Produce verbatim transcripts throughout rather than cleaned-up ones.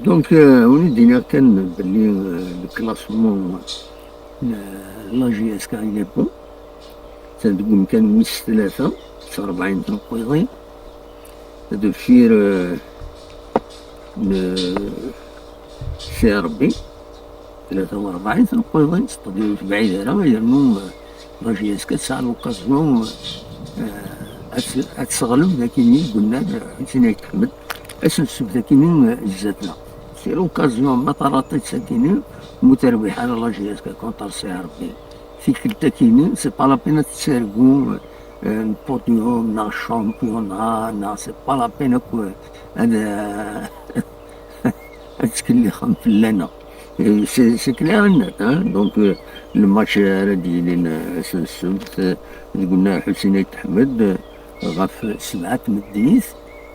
Donc, euh, on est dire kan belli, euh, le classement, euh, la J S K, il est bon. C'est deg umkan wis tlata, rebɛin tneqqiḍin. Deffir, euh, le C R B, tlata u rebɛin tneqqiḍin, c'est-à-dire ur tebɛid ara, yernu, euh, la J S K tesɛa l'occasion, euh, ad t-, ad tesseɣleb dagi-nni deg unnar, euh, Ḥusin Ayt Ḥmed, ass n ssebt dagi-nni, euh, zdat-neɣ. C'est l'occasion, ma terraḍ-tt dagi-nni, mu terbiḥ ara la J S K contre C R B. Tikkelt-agi-nni, c'est pas la peine ad tettargu, euh, le podium, neɣ championnat, neɣ c'est pas la peine akk, euh, ad, euh, ad ttkellixen fell-aneɣ. Euh, c'est, c'est clair et net, hein. Donc, euh, le match, euh, ara d-yilin, euh, ass n ssebt, euh, deg unnar Ḥusin Ayt Ḥmed, euh, ɣef sebɛa tmeddit,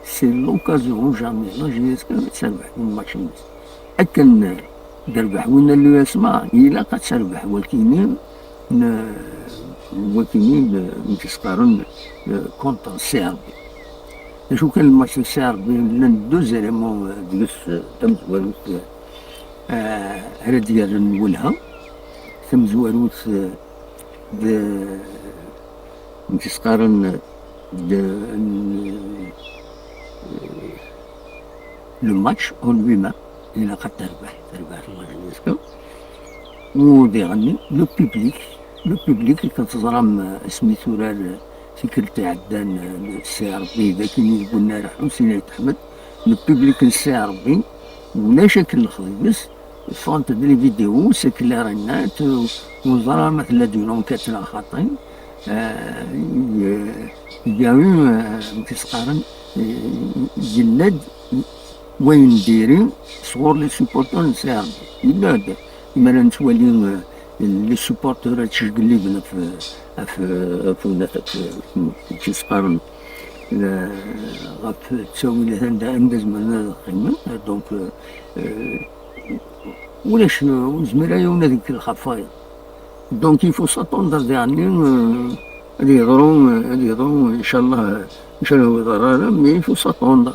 c'est l'occasion jamais la J S K ad terbeḥ deg match-nnes. Akken, euh, d-terbeḥ winna n l'U S M A, ilaq ad terbeḥ wakini n, wakini n, n tis-qqaren, euh, contre C R B. D acu kan, le match n C R B, llan deux éléments, euh, deg-s, euh, tamezwarut, euh, ara d-yerren welha. Tamezwarut, euh, d, n tis-qqaren d, n, euh, le match en lui-même, ilaq ad terbeḥ, terbeḥ la J S K. U diɣen, le public, le public, akken teẓram, euh, asmi turar, euh, tikkelt iɛeddan, euh, C R B, d akken i deg unnar Ḥusin Ayt Ḥmed, le public n C R B, ulac akken lexdib-is, ffɣent-d les vidéos, c'est clair et net, euh, ur neẓra ma tella-d une enquête neɣ xaṭi. Euh, il y a eu, euh, amek i s-qqaren, euh, yella-d wayen diri sɣur les supporters n C R B. Yella-d, mi ara nettwali, euh, les supporters ad ttceggilen ɣef, ɣef, ɣef, ɣef, ɣef, amek i s-qqaren, euh, ɣef ttawilat anda, anda zemren ad qqimen. Donc, euh, euh, ulac, ur nezmir ara ad nkellex ɣef wayeḍ. Donc, il faut s'attendre, diɣen, euh, ad yeḍru, euh, ad yeḍru, inchallah, inchallah ur iḍerru ara, mais il faut s'attendre.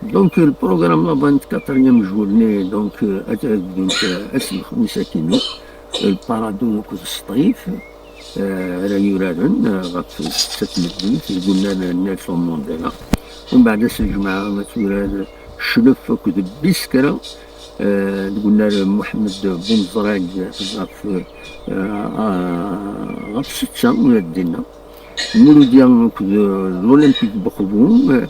Donc, le programme là-bas n quatrième journée, donc, euh, ad, ad, donc, euh, ass n lexmis akini, euh, le Paradou akked Sṭif, euh, ara yuraren, euh, ɣef setta tmeddit, deg unnar n Nelson Mandela. Umbeɛd ass n lǧemɛa, ad turar Cclef akked Biskra, euh, deg unnar Muḥemmed Bumezrag ɣef, euh, ɣef setta, ula d dinna. Lmuludya akked, euh, l'Olympique Bexbu, euh,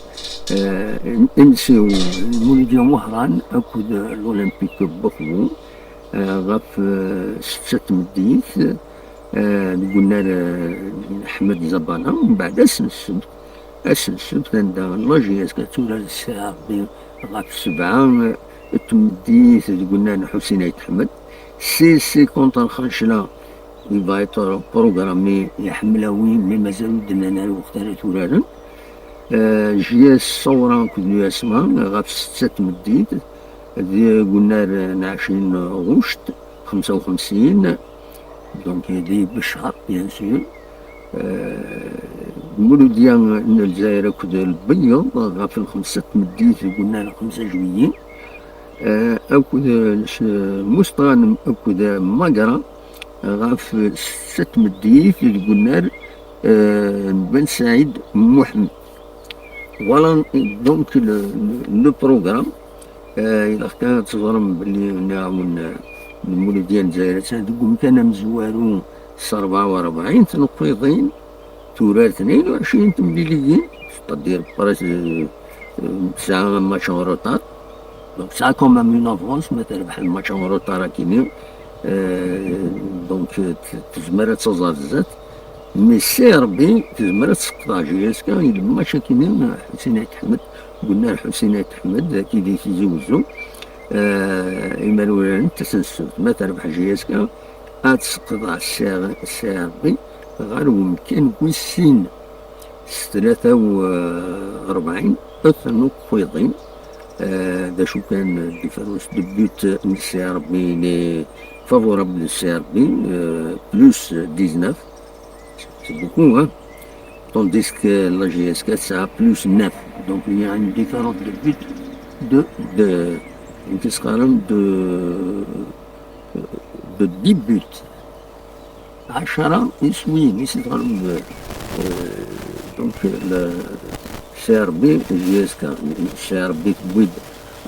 euh, M C O, Lmuludya Wehran akked, euh, l'Olympique Bexbu, euh, ɣef, euh, setta tmeddit, euh, deg unnar, euh, Ḥmed Zabana, mbeɛd ass n ssebt, ass n ssebt anda la J S K ad turar C R B ɣef sebɛa, euh, tmeddit deg unnar n Ḥusin Ayt Ḥmed, C C contre Lxancla, il va être programmé, iḥemmel awi, mais mazal ur d-nnan ara lweqt ara t-uraren. Euh, J S Sawra akked l'U S M A ɣef setta tmeddit, deg unnar n ɛecrin ɣuct, xemsa u xemsin, donc di Beccar, bien sûr. Euh, Lmuludya n Lezzayer akked Lbeyyeḍ ɣef lxemsa tmeddit deg unnar xemsa juillet. Euh, akked, euh, s-, Musṭanem akked Magra ɣef setta tmeddit deg unnar, euh, n Ben Saïd Mohamed. Voilà donc le, le, le programme. Euh, ilaq kan ad teẓrem belli nniɣ-awen, euh, Lmuludya n Lezzayer attan deg umkan amezwaru s rebɛa u rebɛin tneqqiḍin, turar tnayen u ɛecrin temliliyin, c'est-à-dire presque, euh, euh, tesɛa un match en retard. Donc, tesɛa quand même une avance, ma terbeḥ le match en retard akini. Euh, donc, euh, t-, tezmer ad taẓ ar zdat. Mais C R B tezmer ad tesqeḍ J S K, i le match akini, Ḥusin Ayt Ḥmed, deg unnar Ḥusin Ayt Ḥmed, dagi di Tizi Wezzu. Euh, imar uraren, ass n ssebt, ma terbeḥ J S K, ad tesqeḍ C R B ɣer umkan wis sin. S tlata u rebɛin, tneqqiḍin. Euh, d acu kan, différence de but n C R B, il est favorable de C R B, euh, plus dix-neuf. C'est beaucoup, hein? Tandis que la J S K, ça a plus neuf. Donc, il y a une différence de but de, de, Tis qqaren de, de dix buts. Ɛecra iswiyen i s-iḍran, euh, donc, le C R B, J S K, C R B tewwi-d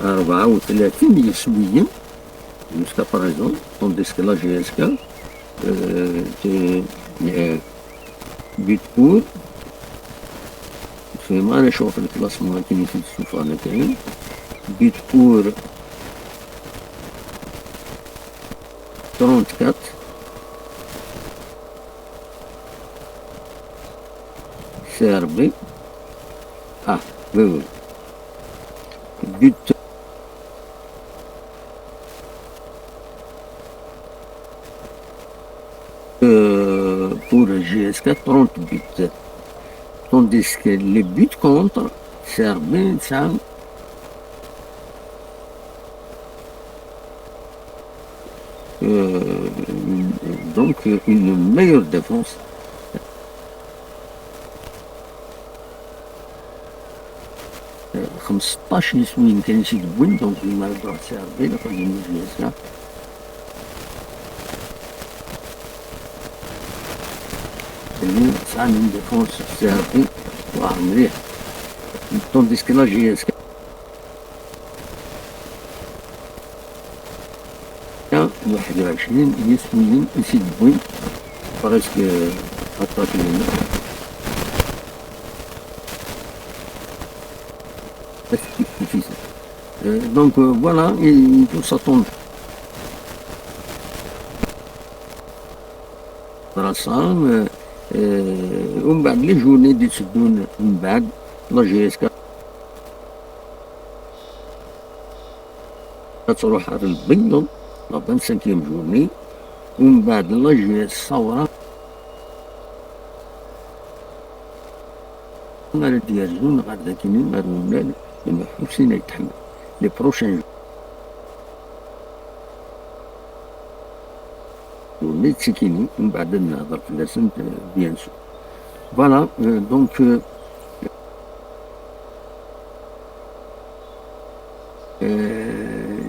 rebɛa u tlatin yiswiyen, jusqu'à présent, tandis que la J S K, euh, te, euh, but pour, c'est mal, je trouve le classement qui nous suffit à l'intérieur. But pour trente-quatre, C R B. Ah, oui, oui. But, euh, pour J S K, trente buts. Tandis que les buts contre, C R B, ça, euh, donc, une meilleure défense. Xmesṭac yiswiyen kan i s-id-wwin, donc, ma d C R B, la première J S K. Sɛan une défense C R B, واعر مليح. Tandis que la J S K, واحد وعشرين يسويين يسيبوين presque attaquer. Euh, donc, euh, voilà, et tout ça tombe. Voilà ça, euh, euh, ومن بعد les journées دي تسدون من بعد la J S K تروح على البيض، la vingt-cinquième journée، ومن بعد la J S ثورة. Ara d-yerzun ɣer dakini, ɣer umlal n Ḥusin Ayt Ḥmed. Les prochains jours. Ur nettikini, mbeɛd ad nehder fell-asent, euh, bien sûr. Voilà, euh, donc, euh, euh,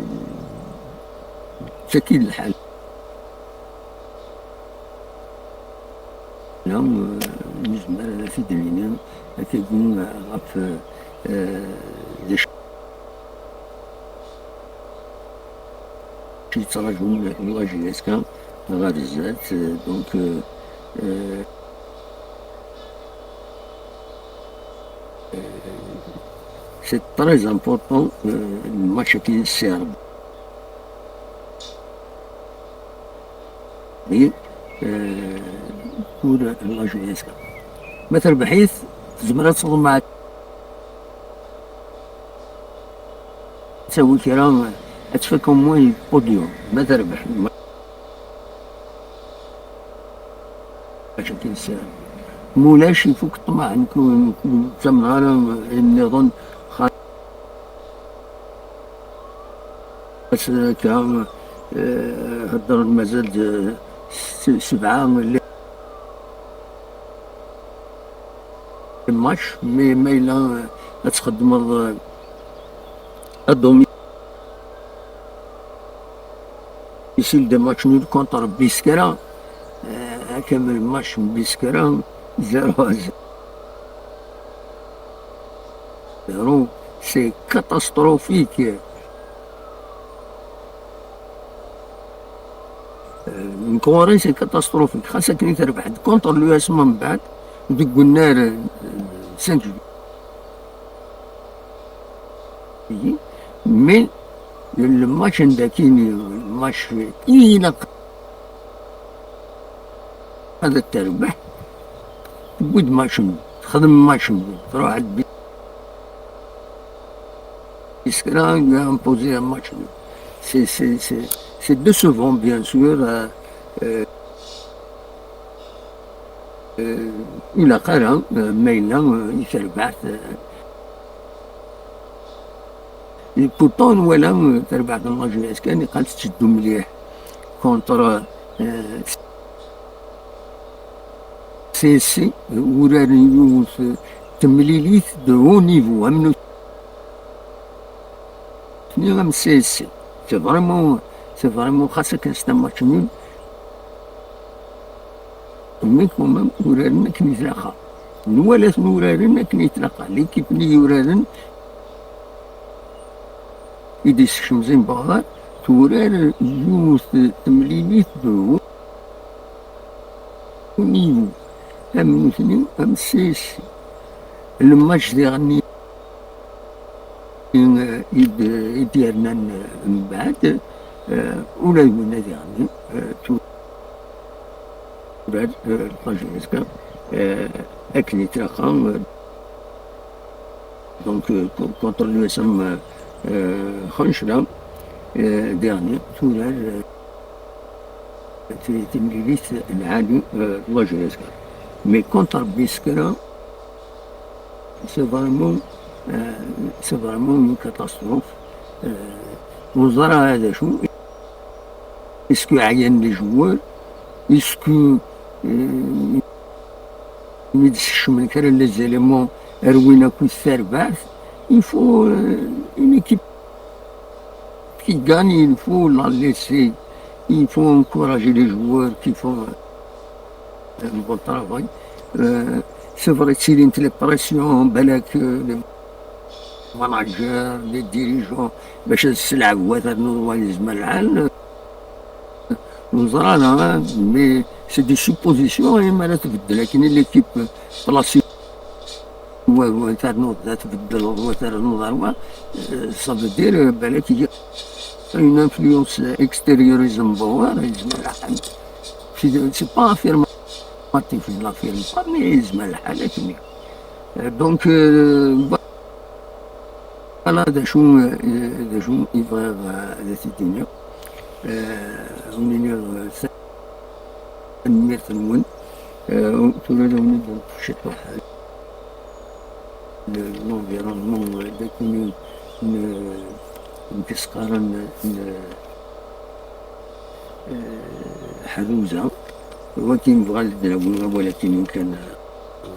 d tagi i d lḥal. Nezmer ad t-id-nini akkagi ɣef, eh, d acu yettṛajun la J S K ɣer zdat, eh, donc, eh, eh, c'est très important, eh, le match-agi n Serbie. Oui, euh, pour la J S K. Ma terbeḥ-it, tezmer ad teḍmeɛ. Ad tawi kra, ad tfak au moins podium. Ma terbeḥ. Acu kan s-, mulac, ifuk ṭṭmeɛ, nekk ur, ur ttamneɣ ara ayen nniḍen. Akka, eh, heddren mazal d s-, sebɛa les matchs, mais ma yella, eh, ad txeddmeḍ, eh, à domicile des matchs nuls contre Biskra, eh, akamel match n Biskra, zéro à zéro. Zéro, c'est catastrophique. Euh, une connerie, c'est catastrophique. Xas akken i terbeḥ contre l'U S M mbeɛd deg unnar, euh, cinq juillet. Mais le match n dakini, le match ilaq ad terbeḥ, tewwi-d match nul, texdem match nul, truḥ ad Biskra, il a imposé un match nul. C'est, c'est, c'est, c'est décevant, bien sûr. Euh, euh, euh, ilaq ara, euh, ma yella, euh, i terbeḥt, euh, Et pourtant, nwala, euh, tarbaɛt n la J S K, niqal tetteddu mliḥ contre, euh, C S C, euh, uraren yiwet, euh, temlilit de haut niveau, am nutni am C S C. C'est vraiment, c'est vraiment, xas akken c'est un match nul, mais quand même, uraren akken i tlaqqa. Nwala-ten uraren akken i tlaqqa. L'équipe-nni yuraren i d-yessekcem Zimbabwe, turar yiwet temlilit d niveau am nutni, am C S C. Le match diɣen i d-yernan mbeɛd, ula d winna diɣen turar la J S K akken i tlaqqa, donc contre l'U S M Khanchra, diɣen turar timlilit lɛali, la J S K. Mais contre Biskra, c'est vraiment, c'est vraiment une catastrophe. Ur neẓri ara d acu. Est-ce que ɛyan les joueurs? Est-ce que mi d-sekcmen kra n les éléments rwin akkit tarbaɛt? Il faut une équipe qui gagne, il faut la laisser, il faut encourager les joueurs qui font un bon travail. C'est vrai, ttilint les pressions, balak les managers, les dirigeants, bac ad selɛeb wa ternuḍ wa yezmer lḥal. Neẓra, mais c'est des suppositions, imi ara tbeddel akken l'équipe placée wa ternuḍ da, tbeddleḍ wa ternuḍ ar wa, ça veut dire balak il y a une influence extérieure i Zembuwer, yezmer lḥal. C'est pas affirmatif, je l'affirme pas, mais yezmer lḥal akken. Donc, voilà d acu, d acu i bɣiɣ ad t-id-iniɣ. Ad wen-iniɣ tanemmirt-nwen. Tura ad wen-id-nṭef ciṭuḥ l'environnement dakini n, n, n, Ḥruza. Wagi nebɣa ad d-nawi awal akken kan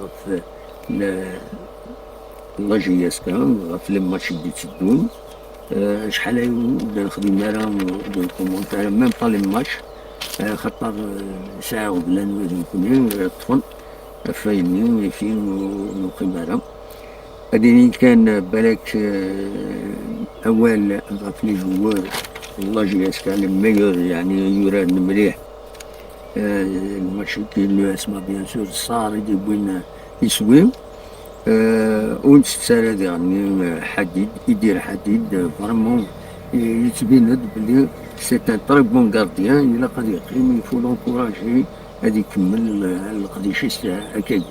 ɣef la, la J S K, ɣef les matchs i d-itteddun. Acḥal aya ur d-nexdim ara, ur d-nkumunti ara, même pas les matchs, xaṭer sɛiɣ d lanwa d nekni ṭṭfen ɣef wayenni, ifi ur nuqim ara. Ad inin kan balak awal ɣef les joueurs n la J S K, les meilleurs, yeɛni yuraren mliḥ. Lmatch-agi n l'U S M A, bien sûr, Sar i d-yewwin iswi. Ur nettett ara diɣen Ḥadid, Idir Ḥadid, vraiment yettbin-d belli c'est un très bon gardien, ilaq ad yeqqim, il faut l'encourager ad ikemmel leqdic-is akkagi.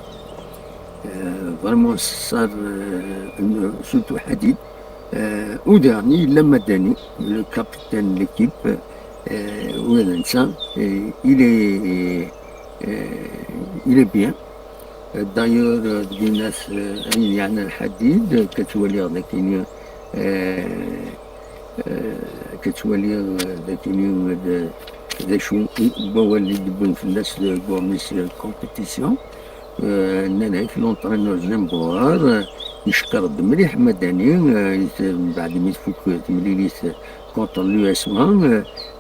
Vraiment Sar, surtout Ḥadid. Au dernier, yella Madani, le capitaine de l'équipe, ula d netta, il est, il est bien. D'ailleurs, deg unnas ayen yeɛnan Ḥadid, ka ttwaliɣ dakini, ka ttwaliɣ dakini d, d acu n wawal i d-wwin fell-as deg urmis compétition. Nnan-ak l'entraîneur Zembuɣer icekkeṛ-d mliḥ Madani, mbeɛd mi tfuk temlilit contre l'U S M A,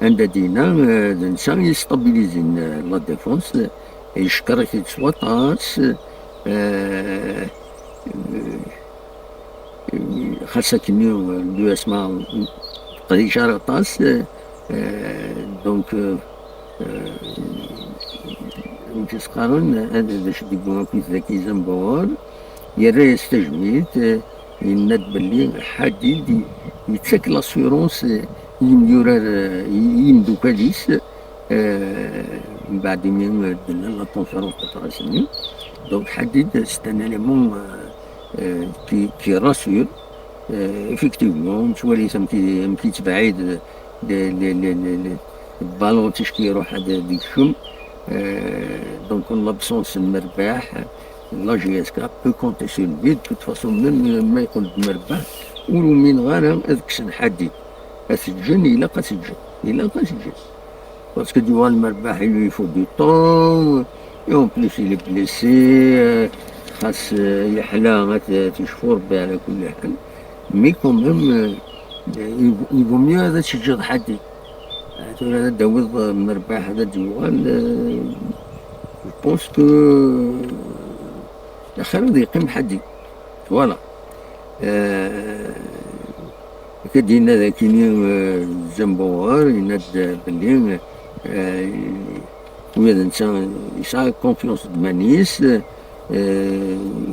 anda d-yenna d netta i yestabilizin la défense, yeckeṛ-it-id s waṭas. Xas akkenni, l'U S M A teqdic ara aṭas, donc amek i s-qqaren, ad d acu d-yewwi akkit Zaki Zembuɣer, yerra-yas tajmilt, yenna-d belli Ḥadid yettak l'assurance i yimyurar, i yimdukal-is, mbeɛd imi d-nnan la conférence de presse-nni. Donc Ḥadid, c'est un élément qui, qui rassure. Effectivement, nettwali-t amek yettbeɛɛid le ballon, ticki iruḥ ad d-ikcem. Donc l'absence n Merbaḥ, la J S K peut compter sur lui. De toute façon, même ma yeqqel-d Merbaḥ, ur umineɣ ara ad kksen Ḥadid. Ad t-ǧǧen, ilaq ad t-ǧǧen. Ilaq ad t-ǧǧen. Parce que Duran Merbaḥ, il lui faut du temps. Et en plus, il est blessé. Xas yeḥla, ad t-yecfu Rebbi ɛla kulli ḥal. Mais quand même, Il vaut mieux ad teǧǧeḍ Ḥaddi. Tura ad d-tawiḍ Merbaḥ ad d-yuɣal. Je pense que axir ad yeqqim Ḥaddi. Voilà. Akka d-yenna dagi Zembauer, yenna-d belli ula d netta yesɛa confiance deg iman-is,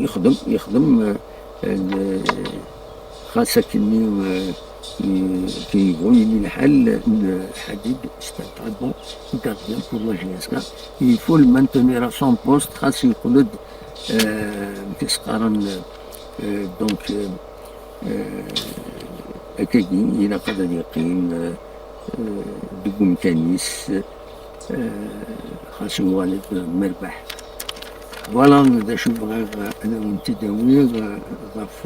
yexdem, yexdem, xas akkenni kif yebɣu yili lḥal, Ḥaddi c'est un très bon gardien pour la J S K. Il faut le maintenir à son poste, xas yeqqel-d tisqaren. Donc, akkagi ilaq ad yeqqim deg umkan-is, xas yuɣal-d Merbaḥ. Voilà d acu bɣiɣ ad awen-t-id-awiɣ ɣef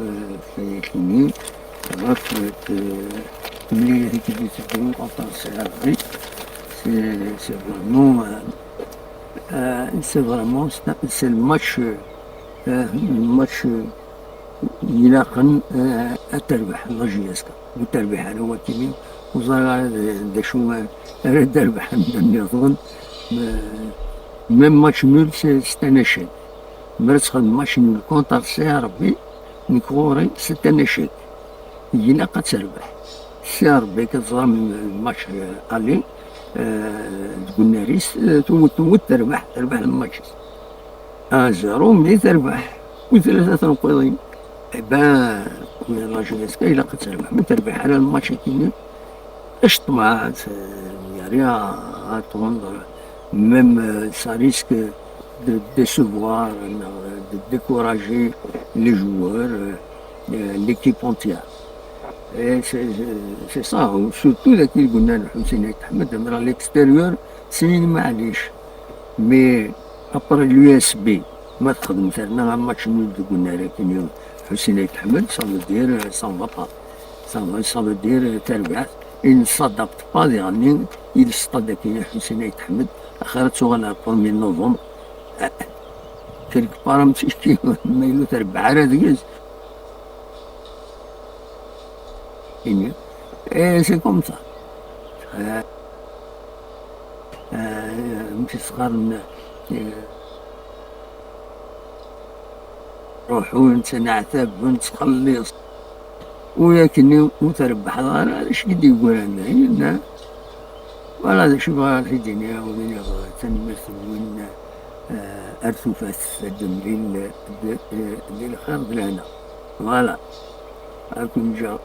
tayakini, ɣef temlilit i d-iteddun entre Serbi. C'est vraiment, c'est vraiment, c'est le match, match ilaqen ad terbeḥ la J S K. Ur terbiḥ ara wakini, ur ẓriɣ ara d acu ara d-rebḥen nniḍen. Même match nul, c'est un échec. Mi ara txedmem match nul contre Serbi, nekk ɣur-i c'est un échec. Ilaq ad terbeḥ Serbi, ad teẓrem match aller deg unnar-is, tewwet, tewwet, terbeḥ, terbeḥ match. Un zéro, mais terbeḥ. U tlata tenqiḍin. Eh ben, la J S K ilaq ad terbeḥ. Ma terbeḥ ara lmatch-agi-nni, ccḍeḥ, il y a rien à attendre. Même, ça risque de décevoir, de décourager les joueurs, l'équipe entière. C'est ça, surtout dagi i d-yenna Ḥusin Ayt Ḥmed, à l'extérieur, c'est معليش. Mais après l'U S B, ma txedmem terna un match nul deg unnar-agi n Ḥusin Ayt Ḥmed, ça veut dire, ça va pas. Ça veut dire terbaɛt, il ne s'adapte pas diɣenni i le stade-agi n Ḥusin Ayt Ḥmed, axir ad tuɣal ar premier novembre. Quelque part, am ticki, ma yella terbeḥ ara deg-s. Et c'est comme ça. Amek i s-qqaren, ruḥu nettneɛtab, nettxelliṣ, u yakkenni ur trebbḥeḍ ara, d acu i d-yeggran dayen? Voilà d acu bɣiɣ ad t-id-iniɣ, ad iniɣ tanemmirt-nwen ar tufat, ad d-nemlil di lxir d lehna. Voilà. Ad ken-ǧǧeɣ